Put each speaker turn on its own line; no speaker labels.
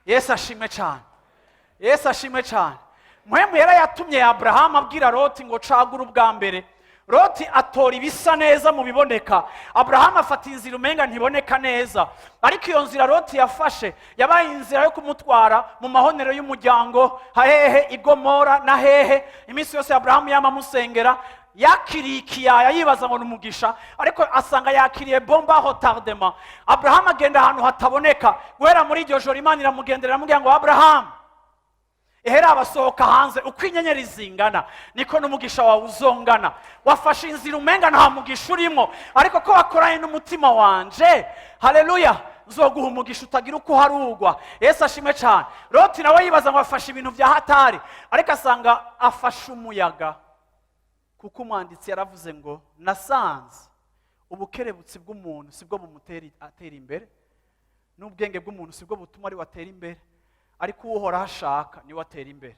Yesu ashimwe cyane, Yesu ashimwe cyane. Mpwemu Yera yatumye Aburahamu abwira Loti ngo cagura ubwa mbere. Loti atora ibisa neza mu biboneka, Aburahamu afata inzira umenga ntiboneka neza. Ariko iyo nzira Loti yafashe yabaye inzira yo kumutwara mu mahonero y'umuryango, hahehe i Gomora na hehe. Iminsi yose Aburahamu yama amusengera. Yakiriye ikiyaya yibaza ngo ni umugisha, ariko asanga yakiriye bombe à retardement. Aburahamu agenda ahantu hataboneka. Guhera muri iryo joro Imana iramugenderera, aramubwira ngo: "Aburahamu, ehera abasohoka hanze, uko inyenyeri zingana niko n'umugisha wawe uzongana. Wafashe inzira umenga nta mugisha urimo, ariko ko wakoranye n'umutima wanje, haleluya, nzoguha umugisha utagira uko uharugwa." Yesu ashimwe cyane. Loti nawe yibaza ngo afashe ibintu bya hatari, ariko asanga afashe umuyaga, kuko umwanditsi yaravuze ngo: "Nasanze ubukerebutsi bw'umuntu sibwo bumutera atera imbere, n'ubwenge bw'umuntu sibwo butuma ari we atera imbere, ariko uhoraho ashaka niwe atera imbere."